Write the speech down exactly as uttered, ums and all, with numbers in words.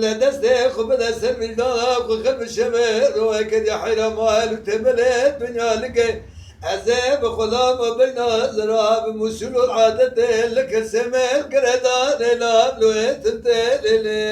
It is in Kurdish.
Li destê xwe bide ser mîjdana xwe xil bi şevê royeke dî heyra mal û temelê dinya like. Ez ê bi xulam û beyna zira bi musûl û adetê li kesê me gireda lêla loyê tintê lêlê.